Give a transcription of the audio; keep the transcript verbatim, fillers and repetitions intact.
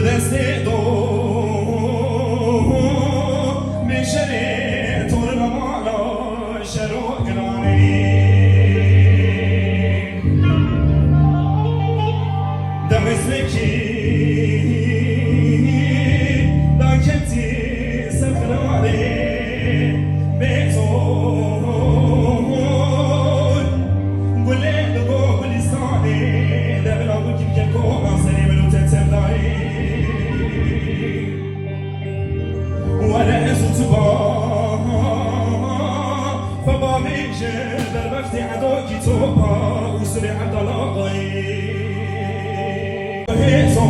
Destê do mêşerê torina mala şero ginanê. Demesmekî daketî ser qinarê bê zor. Gulê digo gulistanê de bila gul kîmke kona serê min û te tevdayê. Were ez û tu ba xwe bavêje derbextê edokî topa û sirê erdalaxayê. Hêzo